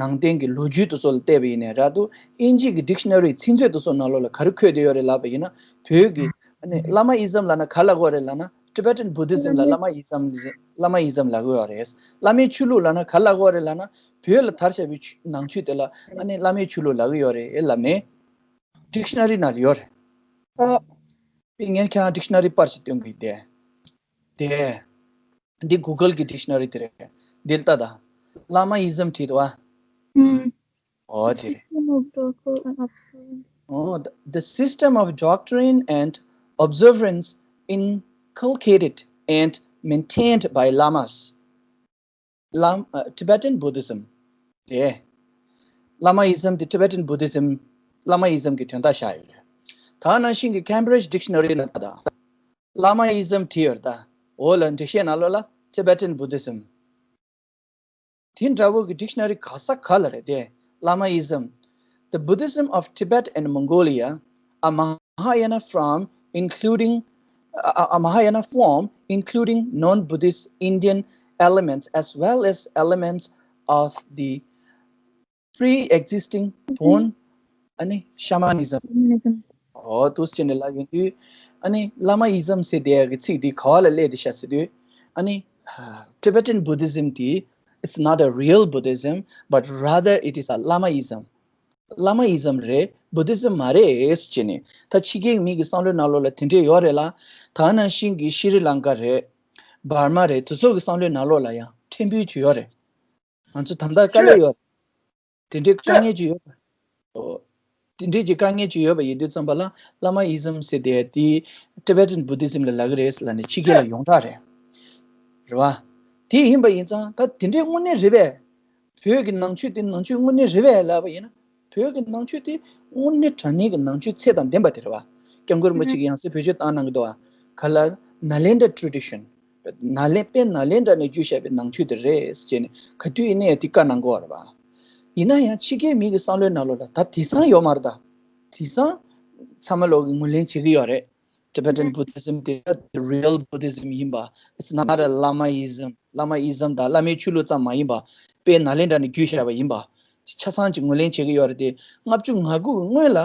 ནང་བསྟན་གྱི་ལོ་རྒྱུས་དེ་ཚོ་ལ་བལྟས་པ་ཡིན་ནའི་ར། ད་དབྱིན་ཇི་གི་dictionary ཚིག་མཛོད་དེ་ཚོ་ནང་ལོགས་ལ་ག་རེ་འཁོད་བསྡད་ཡོད་རེད་ལབ་པ་ཡིན་ན། བོད་ཀྱི་ཨ་ནི་བླ་མ་ཨི་ཛམ་ལབ་ན་ག་ལབ་དགོས་རེད་ལབ་ན། Tibetan Buddhism ལ་བླ་མ་ཨི་ཛམ། བླ་མ་ཨི་ཛམ་ལབ་ཀྱི་ཡོད་རེད། བླ་མའི་ཆོས་ལུགས་ལབ་ན་ག་ལབ་དགོས་རེད་ལབ་ན། བོད་ལ་དར་བཞག་པའི་ཆོས་ནང་ཆོས་དེ་ལ་ཨ་ནི་བླ་མའི་ཆོས་ལུགས་ལབ་ཀྱི་ཡོད་རེད་ལབ་ནས། dictionary ནང་ལ་ཡོད་རེད། ཨོ། དཔེ་ངས་ཁྱེད་རང་dictionary པར་ཞིག་སྟོན་གྱི་ཡིན་ཏེ། དེ། འདི་Google གི་dictionary དེ་རེད། འདི་ལ་ལྟ་དང་། བླ་མ་ཨི་ཛམ་བྲིས་འདུག་བ། ཨུམ། ཨོ་དེ་རེད། System of doctrine and observance. ཨོ། The system of doctrine and observance inculcated and maintained by lamas. ལམ། ཨ། Tibetan Buddhism རེད། བླ་མ་ཨི་ཛམ་དེ་Tibetan Buddhism། བླ་མ་ཨི་ཛམ་གྱི་དོན་དག་བཞག་ཡོད་རེད། ད་ནང་བཞིན་གྱི་Cambridge Dictionary ལ་ལྟ་དང་། བླ་མ་ཨི་ཛམ་བྲིས་ཡོད་རེད་ད། འོག་ལ་འགྲེལ་བཤད་ནང་ལོགས་ལ་Tibetan Buddhism། དེ་འདྲ་བོ་གི་dictionary ག་ས་ག་ལ་རེད་དེ། བླ་མ་ཨི་ཛམ། The Buddhism of Tibet and Mongolia, a Mahayana form including, a, a Mahayana form including non-Buddhist Indian elements as well as elements of the pre-existing Bon ཨ་ནི་shamanism། Shamanism. ཨོ། འདུག་སེ་བྱས་ནས་ལབ་ཡོང་དུས། ཨ་ནི་བླ་མ་ཨི་ཛམ་ཟེར་དེ་གི་ཚིག་དེ་ག་བ་ལ་སླེབས་བསྡད་ཤག་ཟེར་དུས། ཨ་ནི་Tibetan Buddhism དེ། It's not a real Buddhism, but rather it is a Lamaism. བླ་མ་ཨི་ཛམ་རེད། Buddhism མ་རེད་ཟེར་བྱས་ནས། ད་ཕྱི་རྒྱལ་མི་གི་བསམ་བློའི་ནང་ལོགས་ལ་དེ་འདྲས་ཡོད་རེད་ལ། ད་ནང་བཞིན་གྱི་ཤི་རི་ལང་ཀ་རེད། འབར་མ་རེད། དེ་ཚོ་གི་བསམ་བློའི་ནང་ལོགས་ལ་ཡང་ཕྲན་བུ་ཅིག་ཡོད་རེད། ང་ཚོ་ད་ལྟ་དཀའ་ལས་ཡོད་རེད། དེ་འདྲའི་དཀའ་ངལ་ཅིག་ཡོད་པ། ཨོ། དེ་འདྲའི་ཅིག་དཀའ་ངལ་ཅིག་ཡོད་པ་ཡིན་དུས་ཙམ་པ་ལ། བླ་མ་ཨི་ཛམ་ཟེར་དེ་དེ་Tibetan Buddhism ལ་ལབ་ཀྱི་རེད་ལབ་ནས་ཕྱི་རྒྱལ་ལ་ཡོངས་གྲགས་རེད། རེད་བ། དེ་ཡིན་པ་ཡིན་ཙང་ད་དེ་འདྲའི་དངོས་གནས་རེད་པས། བོད་ཀྱི་ནང་ཆོས་དེ་ནང་ཆོས་དངོས་གནས་རེད་པས་ལབ་པ་ཡིན་ན། བོད་ཀྱི་ནང་ཆོས་དེ་དངོས་གནས་དྲང་གནས་ཀྱི་ནང་ཆོས་ཚད་དང་ལྡན་པ་དེ་རེད་བ། སྐྱབས་མགོན་རིན་པོ་ཆེ་གིས་ཡང་སེ་བེད་སྤྱོད་བཏང་གནང་གི་འདུག་བ། ག་ལ། Nalanda tradition། ནཱ་ལེ། དཔེ་ནཱ་ལེནྡྲ་ནས་བརྒྱུད་བཞག་པའི་ནང་ཆོས་དེ་རེད་ཟེར་ནས་ག་དུས་ཡིན་ནའི་དེ་བཀའ་གནང་གི་ཡོད་རེད་བ། ཡིན་ན་ཡང་ཕྱི་རྒྱལ་མི་གི་བསམ་བློའི་ནང་ལོགས་ལ་ད་དེང་སང་ཡོད་མ་རེད་ད། དེང་སང་ཚང་མ་ལོག་གི་ངོས་ལེན་བྱེད་ཀྱི་ཡོད་རེད། Tibetan Buddhism དེ་the real Buddhism ཡིན་པ། It's not a Lamaism. Lamaism དང་བླ་མའི་ཆོས་ལུགས་ཙམ་མ་ཡིན་པ། དཔེ་ནཱ་ལེནྡྲ་ནས་བརྒྱུད་བཞག་པ་ཡིན་པ། ཆ་ཚང་ཅིག་ངོས་ལེན་བྱེད་ཀྱི་ཡོད་རེད་དེ། ལྔ་བཅུ་ང་དགུ་གི་སྔོན་ལ་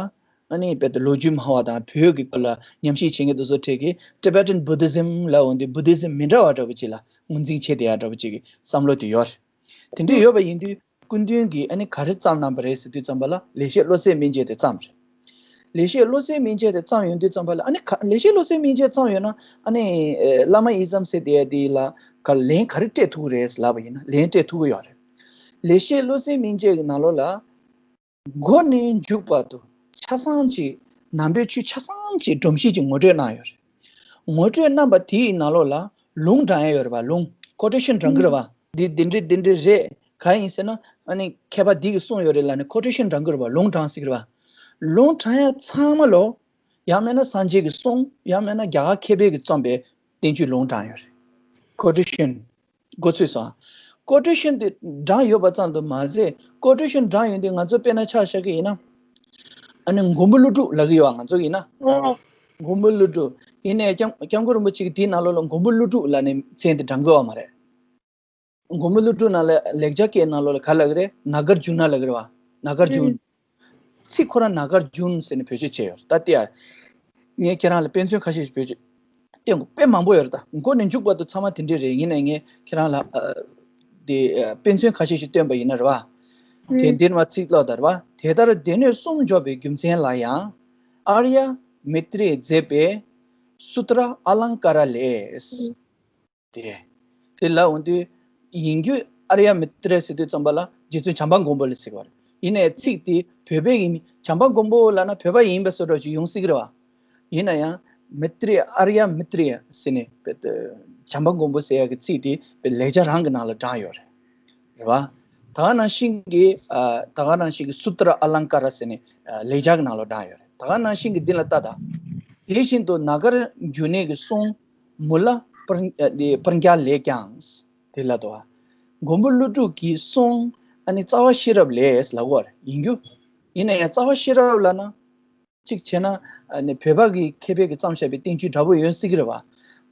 ཨ་ནི་རྦད་དེ་ལོ་རྒྱུས་སྨྲ་བ་དང་བོད་ཀྱི་སྐོར་ལ་ཉམས་ཞིབ་བྱེད་མཁན་དེ་ཚོ་གྲས་ཀྱིས་Tibetan Buddhism ལབ་འོང་དུས་Buddhism མི་འདྲ་བ་འདྲ་པོ་ཅིག་ལ་ངོས་འཛིན་བྱེད་བསྡད་ཡ་འདྲ་པོ་ཅིག་གི་བསམ་བློ་དེ་ཡོད་རེད། དེ་འདྲ་ཡོད་པ་ཡིན་དུས་སྐུ་མདུན་གྱིས་ཨ་ནི་ག་རེ་བརྩམས་གནང་པ་རེད་ཟེར་དུས་ཙམ་པ་ལ་ལེགས་བཤད་བློ་གསལ་སྨིན་བྱེད་དེ་བརྩམས་རེད། ལེགས་བཤད་བློ་གསལ་སྨིན་བྱེད་དེ་བརྩམས་ཡོང་དུས་ཙམ་པ་ལ་ཨ་ནི་ག་ལེགས་བཤད་བློ་གསལ་སྨིན་བྱེད་བརྩམས་ཡོད་ན་ཨ་ནི་ཨེ་Lamaism ཟེར་དེ་དེ་ལ་ག་ལན་ག་རེ་སྤྲད་ཐུབ་ཀྱི་རེད་ལབ་པ་ཡིན་ན་ལན་སྤྲད་ཐུབ་ཀྱི་ཡོད་རེད། ལེགས་བཤད་བློ་གསལ་སྨིན་བྱེད་ཀྱི་ནང་ལོགས་ལ། མགོ་ནས་མཇུག་བར་དུ་ཆ་ཚང་གཅིག་ནང་པའི་ཆོས་ཆ་ཚང་གཅིག་སྒྲོམ་གཞི་གཅིག་ངོ་སྤྲོད་གནང་ཡོད་རེད། ངོ་སྤྲོད་གནང་པ་དེའི་ནང་ལོགས་ལ་ལུང་དྲངས་ཡ་ཡོད་རེད་པ། ལུང་quotation་དྲངས་ཀྱི་རེད་པ། འདི་འདི་འདྲ་འདི་འདྲ་རེད། གང་ཡིན་ཟེར་ན་ཨ་ནི་མཁས་པ་འདི་གིས་གསུངས་ཡོད་རེད་ལབ་ནས་quotation དྲངས་ཀྱི་རེད་པ། ལུང་དྲངས་སྲིད་ཀྱི་རེད་པ། ལུང་དྲངས་ཡ་ཚང་མ་ལོ། ཡང་མིན་ན་སངས་རྒྱས་ཀྱི་གསུང་། ཡང་མིན་ན་རྒྱ་གར་མཁས་པའི་གིས་རྩོམ་པའི་བསྟན་བཅོས་ལུང་དྲངས་ཡོད་རེད། quotation འགོ་ཚུགས་སོང་། quotation དེ་དྲངས་ཡོད་པ་ཙམ་དུ་མ་ཟད་quotation དྲངས་ཡོང་དུས་ང་ཚོ་དཔེར་ན་ཆ་བཞག་གི་ཡིན་ན། ཨ་ནི་མགོན་པོ་ཀླུ་སྒྲུབ་ལབ་ཀྱི་ཡོད་ང་ཚོ་ཡིན་ན། ཨོ། མགོན་པོ་ཀླུ་སྒྲུབ། ཡིན་ནའི་སྐྱབས་སྐྱབས་མགོན་རིན་པོ་ཆེ་གིས་དེའི་ནང་ལོགས་ལ་མགོན་པོ་ཀླུ་སྒྲུབ་ལབ་ནས་མཚན་དེ་དྲངས་ཀྱི་ཡོད་མ་རེད། མགོན་པོ་ཀླུ་སྒྲུབ་ནང་ལ་ལེགས་སྦྱར་སྐད་ནང་ལོགས་ལ་ག་ལབ་ཀྱི་རེད། ནཱ་གར་ཇུ་ན་ལབ་ཀྱི་རེད་བ། ནཱ་གར་ཇུ་ན། ཚིག་ཁོ་རང་ནཱ་གར་ཇུ་ན་ཟེར་ནས་བེད་སྤྱོད་བྱས་ཡོད་རེད། ད་ལྟ་ཡ། ངས་ཁྱེད་རང་ལ་དཔེ་མཚོན་ཁ་ཤས་ཤིག་བེད་སྤྱོད། སྟོན་དགོས་དཔེ་མང་པོ་ཡོད་རེད། ད་མགོ་ནས་མཇུག་བར་དུ་ཚང་མ་དེ་འདྲས་རེད། ཡིན་ནའི་ངས་ཁྱེད་རང་ལ་ཨ། དེ་ཨ། དཔེ་མཚོན་ཁ་ཤས་ཤིག་སྟོན་པ་ཡིན་ན་རེད་བ། དེ་ཨུམ། འདིར་མ་ཚིག་ཀློག་དང་རེད་བ། དེ་ལྟར་སྡེ་སྣོད་གསུམ་འཇོག་པའི་རྒྱུ་མཚན་ལ་ཡང་། ཨཱརྱ་མི་ཏྲས་མཛད་པའི་སུ་ཏྲ་ཨ་ལང་ཀ་ར་ལས། ཨུམ། དེ། དེ་ལ་འོང་དུས། ཡིན་རྒྱུ་ཨཱརྱ་མི་ཏྲ་ཟེར་དུས་ཙམ་པ་ལ་རྗེ་བཙུན་བྱམས་པ་མགོན་པོ་ལ་ཟེར་བ་རེད། ཡིན་ནའི་ཚིག་དེ་བོད་པའི་ཡིན་བྱམས་པ་མགོན་པོ་ལབ་ན་བོད་པ་ཡིན་པའི་བཟོ་འདྲ་ཞིག་ཡོང་སྲིད་ཀྱི་རེད་བ། ཡིན་ན་ཡང་མི་ཏྲ་ཨཱརྱ་མི་ཏྲ་ཟེར་ནས་བྱམས་པ་མགོན་པོ་ཟེར་ཡག་གི་ཚིག་དེ་ལེགས་སྦྱར་རང་གི་ནང་ལ་དྲངས་ཡོད་རེད། རེད་བ། ད་ག་ནང་བཞིན་གྱི་ཨ། ད་ག་ནང་བཞིན་གྱི་སུ་ཏྲ་ཨ་ལང་ཀ་ར་ཟེར་ནས་ཨ། ལེགས་སྦྱར་གྱི་ནང་ལ་དྲངས་ཡོད་རེད། ད་ག་ནང་བཞིན་གྱི་འདི་ལ་ལྟ་དང་། དེ་བཞིན་དུ་ནཱ་གར་ཇུ་ན་གི་གསུང་མུ་ལ་པྲ་ཨ། འདི་པྲཛྙཱ་ལས་ཀྱང་། དེ་ལ་དོ། མགོན་པོ་ཀླུ་སྒྲུབ་ཀྱི་གསུང་ཨ་ནི་རྩ་བ་ཤེས་རབ་ལས་ལབ་དགོས་རེད་ཡིན་རྒྱུ། ཡིན་ན་ཡང་རྩ་བ་ཤེས་རབ་ལབ་ན། གཅིག་བྱས་ན་ཨ་ནི་བོད་པ་གི་མཁས་པའི་གི་བརྩམས་བཞག་པའི་བསྟན་བཅོས་འདྲ་པོ་ཡོང་སྲིད་ཀྱི་རེད་བ།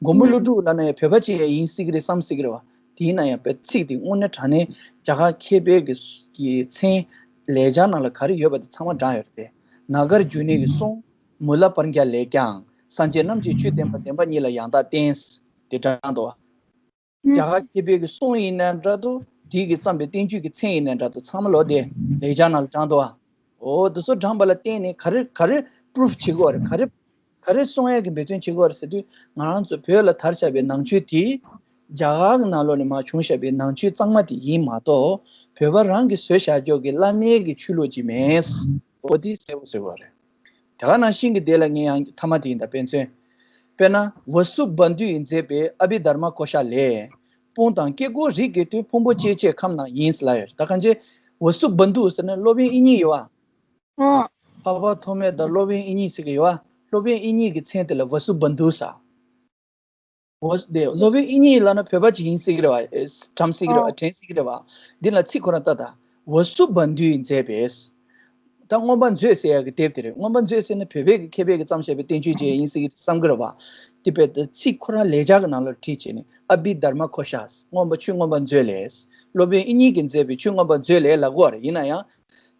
མགོན་པོ་ཀླུ་སྒྲུབ་ལབ་ན་ཡང་བོད་པ་ཅིག་ཡང་ཡིན་སྲིད་ཀྱི་རེད་བསམ་སྲིད་ཀྱི་རེད་བ། དེ་ཡིན་ན་ཡང་བོད་ཚིག་དེ་དངོས་གནས་དྲང་གནས་རྒྱ་གར་མཁས་པའི་གི་གི་མཚན་ལེགས་སྦྱར་ནང་ལ་ག་རེ་ཡོད་པ་དེ་ཚང་མ་དྲངས་ཡོད་རེད་དེ། ནཱ་གར་ཇུ་ན་གི་གསུང་མུ་ལ་པྲཛྙཱ་ལས་ཀྱང་། སངས་རྒྱས་རྣམས་ཀྱིས་ཆོས་བསྟན་པ། བདེན་པ་གཉིས་ལ་ཡང་དག་བརྟེན། དེ་དྲངས་འདུག་བ། རྒྱ་གར་མཁས་པའི་གི་གསུང་ཡིན་ན་འདྲ་འདུག་དེའི་གི་བརྩམས་པའི་བསྟན་བཅོས་ཀྱི་མཚན་ཡིན་ན་འདྲ་འདུག་ཚང་མ་ལོ་དེ་ལེགས་སྦྱར་ནང་ལ་དྲངས་འདུག་བ། འོ་དེ་ཚོ་དྲངས་པ་ལ་བརྟེན་ནས་ག་རེ་ག་རེ་པུ་རུབ་བྱེད་དགོས་རེད། ག་རེ་ག་རེ་གསུང་ཡས་ཀྱི་འབད་བརྩོན་བྱེད་དགོས་རེད་ཟེར་དུས་ང་རང་ཚོ་བོད་ལ་དར་ཁྱབ་པའི་ནང་ཆོས་དེ་རྒྱ་གར་གྱི་ནང་ལོགས་ནས་མར་བྱུང་བཞག་པའི་ནང་ཆོས་གཙང་མ་དེ་ཡིན་མ་གཏོགས་བོད་པ་རང་གིས་བཟོས་བཞག་ཀྱོག་གི་བླ་མའི་གི་ཆོས་ལུགས་ཅིག་མེད། འོ་དེ་གསལ་པོ་གསལ་པོ་རེད། དེ་ག་ནང་བཞིན་གྱི་དེ་ལ་ངས་ཡང་ཐ་མ་དེ་ཡིན་ད་དཔེ་མཚོན། དཔེར་ན་ཝ་སུ་བ་དྷུས་མཛད་པའི་ཨ་བྷི་དྷརྨ་ཀོ་ཤ་ལས། དཔུང་དང་སྐྱེ་སྒོ་རིགས་ཀྱི་མཐུས། ཕུང་པོ་སྐྱེ་མཆེད་ཁམས་རྣམས་ཡིན། ལབ་ཡོད་རེད། ད་གང་ཅི། ཝ་སུ་བ་དྷུ་ཟེར་ན་སློབ་དཔོན་དབྱིག་གཉེན་ཡོད་བ། ཨོ། འཕགས་པ་ཐོགས་མེད་དང་སློབ་དཔོན་དབྱིག་གཉེན་ཟེར་གྱི་ཡོད་བ། སློབ་དཔོན་དབྱིག་གཉེན་གྱི་མཚན་དེ་ལ་ཝ་སུ་བ་དྷུ་ཟེར། འོ་དེ་སློབ་དཔོན་དབྱིག་གཉེན་ལབ་ན་བོད་པ་ཅིག་ཡིན་སྲིད་ཀྱི་རེད་བ། དྲན་སྲིད་ཀྱི་རེད་བ། ཨོ། དྲན་སྲིད་ཀྱི་རེད་བ། འདི་ལ་ཚིག་ཁོ་རང་ལྟ་དང་། ཝ་སུ་བ་དྷུས་མཛད་པའི། ད་མངོན་པ་མཛོད་ཟེར་ཡག་གི་དེབ་དེ་རེད། མངོན་པ་མཛོད་ཟེར་ན་བོད་པའི་གི་མཁས་པའི་གི་བརྩམས་བཞག་པའི་བསྟན་བཅོས་ཅིག་ཡིན་སྲིད་ཀྱི་བསམ་གྱི་རེད་བ། དེ་བས་ད་ཚིག་ཁོ་རང་ལེགས་སྦྱར་གྱི་ནང་ལ་བྲིས་བྱས་ནས་ཨ་བྷི་དྷརྨ་ཀོ་ཤ། མངོན་པ་ཆོས་མངོན་པ་མཛོད་ལས། སློབ་དཔོན་དབྱིག་གཉེན་གྱིས་མཛད་པའི་ཆོས་མངོན་པ་མཛོད་ལས་ལབ་དགོས་རེད། ཡིན་ན་ཡང་།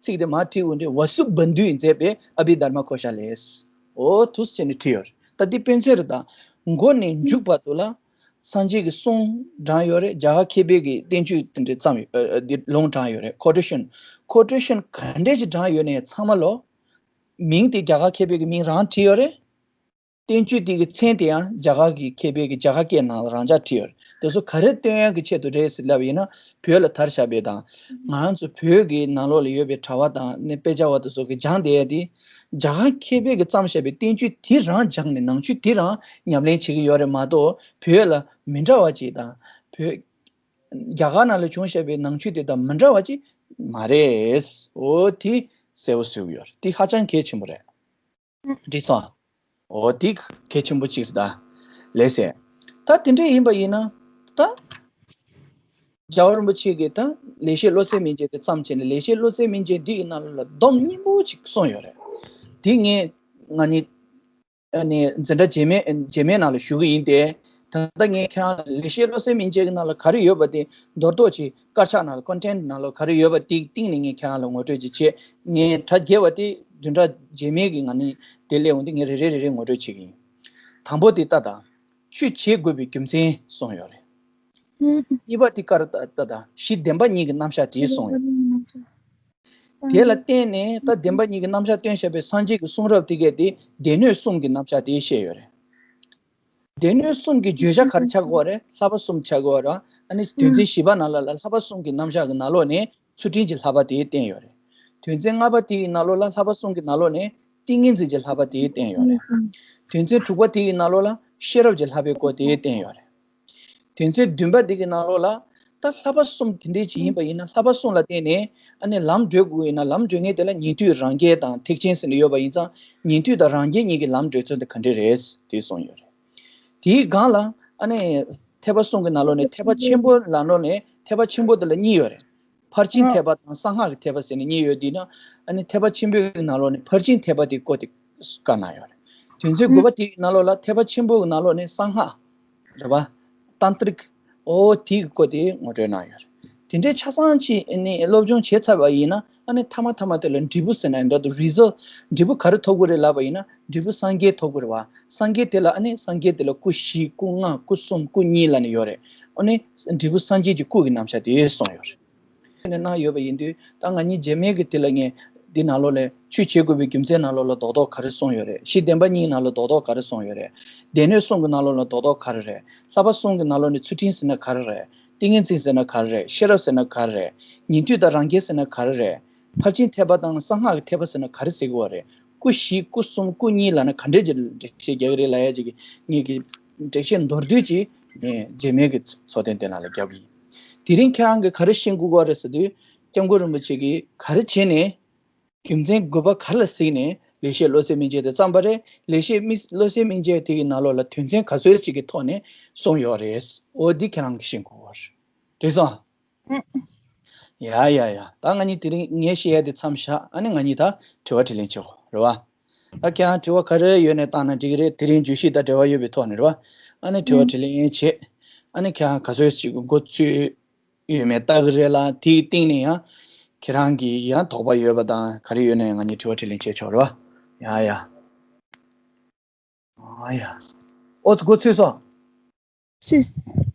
ཚིག་དེ་མར་བྲིས་འོང་དུས་ཝ་སུ་བ་དྷུས་མཛད་པའི་ཨ་བྷི་དྷརྨ་ཀོ་ཤ་ལས། འོ་དེ་འདྲས་བྱས་ནས་བྲིས་ཡོད་རེད། ད་འདི་དཔེ་མཚོན་རེད་ད། མགོ་ནས་མཇུག་བར་དུ་ལ། སངས་རྒྱས་ཀྱི་གསུང་དྲངས་ཡོད་རེད། རྒྱ་གར་མཁས་པའི་གི་བསྟན་བཅོས་དེ་འདྲས་བརྩམས་ཡོད། ཨ། ཨ། འདི་ལུང་དྲངས་ཡོད་རེད། ཁོ་ཊེ་ཤན། ཁོ་ཊེ་ཤན་ག་འདྲས་ཅིག་དྲངས་ཡོད་ནའི་ཚང་མ་ལོ། མིང་དེ་རྒྱ་གར་མཁས་པའི་གི་མིང་རང་བྲིས་ཡོད་རེད། བསྟན་བཅོས་དེ་གི་མཚན་དེ་ཡང་རྒྱ་གར་གྱི་མཁས་པའི་གི་རྒྱ་གར་སྐད་ནང་ལ་རང་འཇགས་བྲིས་ཡོད་རེད། དེ་ཚོ་ག་རེ་སྟོན་ཡག་གི་ཆེད་དུ་རེད་ཟེར་ལབ་ཡིན་ན་བོད་ལ་དར་ཁྱབ་པའི་དང་། ང་རང་ཚོ་བོད་ཀྱི་ནང་ལོགས་ལ་ཡོད་པའི་གྲྭ་པ་དང་ནི་དཔེ་ཆ་བ་དེ་ཚོ་གི་སྦྱངས་བསྡད་ཡ་དེ། རྒྱ་གར་མཁས་པའི་གི་བརྩམས་བཞག་པའི་བསྟན་བཅོས་དེ་རང་སྦྱངས་ནས་ནང་ཆོས་དེ་རང་ཉམས་ལེན་བྱེད་ཀྱི་ཡོད་རེད་མ་གཏོགས་བོད་ལ་མི་འདྲ་བ་ཅིག་དང་། བོད། རྒྱ་གར་ནང་ལ་བྱུང་བཞག་པའི་ནང་ཆོས་དེ་དང་མི་འདྲ་བ་ཅིག་མ་རེད། འོ་དེ་གསལ་པོ་བཟོས་ཡོད་རེད། དེ་ཧ་ཅང་གལ་ཆེན་པོ་རེད། འགྲིག་སོང་། འོ་དེ་གལ་ཆེན་པོ་གཅིག་རེད་ད། ལགས་སེ། ད་དེ་འདྲ་ཡིན་པ་ཡིན་ན་ད། རྒྱལ་བ་རིན་པོ་ཆེ་གིས་ད་ལེགས་བཤད་བློ་གསལ་སྨིན་བྱེད་དེ་བརྩམས་བྱས་ནས། ལེགས་བཤད་བློ་གསལ་སྨིན་བྱེད་འདི་ཡི་ནང་ལ་སྡོམ་སྙིང་པོ་ཅིག་གསུངས་ཡོད་རེད། དེ་ངས་ང་ནི་ཨ་ནི་འཛིན་གྲྭ་རྗེས་མའི་རྗེས་མའི་ནང་ལ་ཞུ་གི་ཡིན་ཏེ། ད་ལྟ་ངས་ཁྱེད་རང་ལ་ལེགས་བཤད་བློ་གསལ་སྨིན་བྱེད་ཀྱི་ནང་ལ་ག་རེ་ཡོད་པ་དེ་མདོར་བསྡུས་ཀྱི་དཀར་ཆག་ནང་ལ་ཀོན་ཊེན་ཊི་ནང་ལ་ག་རེ་ཡོད་པ་དེའི་སྟེང་ནས་ངས་ཁྱེད་རང་ལ་ངོ་སྤྲོད་ཅིག་བྱེད། ངས་གྲ་རྒྱས་པ་དེ་བདུན་ཕྲག་རྗེས་མའི་གི་ང་ནི་དེ་སླེབས་འོང་དུས་ངས་རེ་རེ་རེ་རེ་ངོ་སྤྲོད་བྱེད་ཀྱི་ཡིན། དང་པོ་དེ་ལྟ་དང་། ཆོས་བྱེད་དགོས་པའི་རྒྱུ་མཚན་གསུངས་ཡོད་རེད། གཉིས་པ་དེ་ཀ་ར་ཏ་ཏ་དང་གཞི་བདེན་པ་གཉིས་ཀྱི་རྣམ་གཞག་དེ་གསུངས་ཡོད། དེ་ལ་བརྟེན་ནས་ད་བདེན་པ་གཉིས་ཀྱི་རྣམ་གཞག་སྟོན་བཞག་པའི་སངས་རྒྱས་ཀྱི་གསུང་རབ་དེ་གས་དེ་སྡེ་སྣོད་གསུམ་གྱི་རྣམ་གཞག་དེ་བཤད་ཡོད་རེད། སྡེ་སྣོད་གསུམ་གྱི་བརྗོད་བྱ་ག་རེ་ཆགས་ཀྱི་ཡོད་རེད། བསླབ་པ་གསུམ་ཆགས་ཀྱི་ཡོད་རེད། ཨ་ནི་དོན་ཚན་བཞི་པ་ནང་ལ་ལ་བསླབ་པ་གསུམ་གྱི་རྣམ་གཞག་གི་ནང་ལོགས་ནས་ཚུལ་ཁྲིམས་ཀྱི་བསླབ་པ་དེ་བསྟན་ཡོད་རེད། དོན་ཚན་ལྔ་པ་དེ་ཡི་ནང་ལོགས་ལ་བསླབ་པ་གསུམ་གྱི་ནང་ལོགས་ནས་ཏིང་ངེ་འཛིན་གྱི་བསླབ་པ་དེ་བསྟན་ཡོད་རེད། དོན་ཚན་དྲུག་པ་དེ་ཡི་ནང་ལོགས་ལ་ཤེས་རབ་ཀྱི་བསླབ་པའི་སྐོར་དེ་བསྟན་ཡོད་རེད། དོན་ཚན་བདུན་པ་འདི་གི་ནང་ལོགས་ལ་ད་བསླབ་པ་གསུམ་དེ་འདྲའི་ཅིག་ཡིན་པ་ཡིན་ན། བསླབ་པ་གསུམ་ལ་བརྟེན་ནས་ཨ་ནི་ལམ་བགྲོད་དགོས་ཡིན་ན། ལམ་བགྲོད་མཁན་དེ་ལ་ཉན་ཐོས་རང་རྒྱལ་དང་ཐེག་ཆེན་ཟེར་ནས་ཡོད་པ་ཡིན་ཙང་། ཉན་ཐོས་དང་རང་རྒྱལ་གཉིས་ཀྱི་ལམ་བགྲོད་ཚུལ་དེ་ག་འདྲ་རེད་དེ་གསུངས་ཡོད་རེད། དེའི་སྒང་ལ་ཨ་ནི་ཐེག་པ་གསུམ་གྱི་ནང་ལོགས་ནས་ཐེག་པ་ཆེན་པོའི་ནང་ལོགས་ནས་ཐེག་པ་ཆེན་པོ་དེ་ལ་གཉིས་ཡོད་རེད། ཕར་ཕྱིན་ཐེག་པ་དང་གསང་སྔགས་ཀྱི་ཐེག་པ་ཟེར་ནས་གཉིས་ཡོད་དུས་ན། ཨ་ནི་ཐེག་པ་ཆེན་པོའི་ནང་ལོགས་ནས་ཕར་ཕྱིན་ཐེག་པ་དེ་སྐོར་དེ་བཀའ་གནང་ཡོད་རེད། དོན་ཚན་དགུ་པ་དེའི་ནང་ལོགས་ལ་ཐེག་པ་ཆེན་པོའི་ནང་ལོགས་ནས་གསང་སྔགས་རེད་པ། ཏན་ཏྲིག་འོ་དེའི་སྐོར་དེ་ངོ་སྤྲོད་གནང་ཡོད་རེད། དེ་འདྲའི་ཆ་ཚང་ཅིག་ནི་སློབ་སྦྱོང་བྱས་ཚར་བ་ཡིན་ན། ཨ་ནི་མཐའ་མ་མཐའ་མ་དེ་ལ་འབྲས་བུ་ཟེར་ན་འདྲ་འདུག་རི་ཛལ་ཊི། འབྲས་བུ་ག་རེ་ཐོབ་དགོས་རེད་ལབ་པ་ཡིན་ན། འབྲས་བུ་སངས་རྒྱས་ཐོབ་དགོས་རེད་པ། སངས་རྒྱས་དེ་ལ་ཨ་ནི་སངས་རྒྱས་དེ་ལ་སྐུ་བཞི་སྐུ་ལྔ་སྐུ་གསུམ་སྐུ་གཉིས་ལབ་ནས་ཡོད་རེད། ཨ་ནི་འབྲས་བུ་སངས་རྒྱས་ཀྱི་སྐུ་གི་རྣམ་གཞག་དེ་གསུངས་ཡོད་རེད། ནས་གནང་ཡོད་པ་ཡིན་དུས། ད་ང་གཉིས་རྗེས་མའི་གི་དེ་ལ་ངས་འདི་ནང་ལོགས་ལ་ཆོས་བྱེད་དགོས་པའི་རྒྱུ་མཚན་ནང་ལོགས་ལ་རྡོག་རྡོག་ག་རེ་གསུངས་ཡོད་རེད། གཞི་བདེན་པ་གཉིས་ནང་ལ་རྡོག་རྡོག་ག་རེ་གསུངས་ཡོད་རེད། སྡེ་སྣོད་གསུམ་གྱི་ནང་ལོགས་ལ་རྡོག་རྡོག་ག་རེ་རེད། བསླབ་པ་གསུམ་གྱི་ནང་ལོགས་ནས་ཚུལ་ཁྲིམས་ཟེར་ན་ག་རེ་རེད། ཏིང་ངེ་འཛིན་ཟེར་ན་ག་རེ་རེད། ཤེས་རབ་ཟེར་ན་ག་རེ་རེད། ཉན་ཐོས་དང་རང་རྒྱལ་ཟེར་ན་ག་རེ་རེད། ཕར་ཕྱིན་ཐེག་པ་དང་གསང་སྔགས་ཀྱི་ཐེག་པ་ཟེར་ན་ག་རེ་ཟེར་གྱི་ཡོད་རེད། སྐུ་བཞི་སྐུ་གསུམ་སྐུ་གཉིས་ལབ་ན་ག་འདྲས་ཀྱི་འགྲེལ་བཤད་རྒྱག་གི་རེད་ལབ་ཡ་ཅིག་གི་ངས་ཀྱི་འགྲེལ་བཤད་མདོར་བསྡུས་ཅིག་ངས་རྗེས་མའི་གི་ཚོགས་ཐེངས་དེ་ནང་ལ་རྒྱག་གི་ཡིན། དེ་རིང་ཁྱེད་རང་གིས་ག་རེ་ཤེས་དགོས་ཀྱི་རེད་ཟེར་དུས། སྐྱབས་མགོན་རིན་པོ་ཆེ་གིས་ག་རེ་བྱས་ནས་རྒྱུ་མཚན་དགུ་པ་ག་རེ་ལ་གཟིགས་ནས་ལེགས་བཤད་བློ་གསལ་སྨིན་བྱེད་དེ་བརྩམས་པ་རེད། ལེགས་བཤད་སྨིན་བློ་གསལ་སྨིན་བྱེད་དེ་གི་ནང་ལོགས་ལ་དོན་ཚན་ག་ཚོད་ཅིག་གི་ཐོག་ནས་གསུངས་ཡོད་རེད། འོ་འདི་ཁྱེད་རང་གིས་ཤེས་དགོས་ཀྱི་རེད། འགྲིག་སོང་། ཡ་ཡ་ཡ། ད་ང་གཉིས་དེ་རིང་ངས་བཤད་ཡ་དེ་མཚམས་བཞག་ཨ་ནི་ང་གཉིས་ད་དྲི་བ་དྲིས་ལན་བྱེད་དགོས་རེད་པ། ད་ཁྱེད་རང་དྲི་བ་ག་རེ་ཡོད་ནས་བཏང་ན་འགྲིག་གི་རེད། དེ་རིང་བརྗོད་གཞི་དང་འབྲེལ་བ་ཡོད་པའི་ཐོག་ནས་རེད་པ། ཨ་ནི་དྲི་བ་དྲིས་ལན་བྱེད། ཨ་ནི་ཁྱེད་རང་ག་ཚོད་ཅིག་མགོ་ཚོད་ཡོད་མེད་ལྟ་གི་རེད་ལ། དེའི་སྟེང་ནས་ཡང་ཁྱེད་རང་གི་ཡང་དོགས་པ་ཡོད་པ་དང་ག་རེ་ཡོད་ན་ཡང་ང་གཉིས་དྲི་བ་དྲིས་ལན་བྱེད་ཆོག་རེད་པ། ཡ་ཡ། ཨ་ཡ། ཨོ་ཙི་མགོ་ཚོས་སོང་། ཚོས།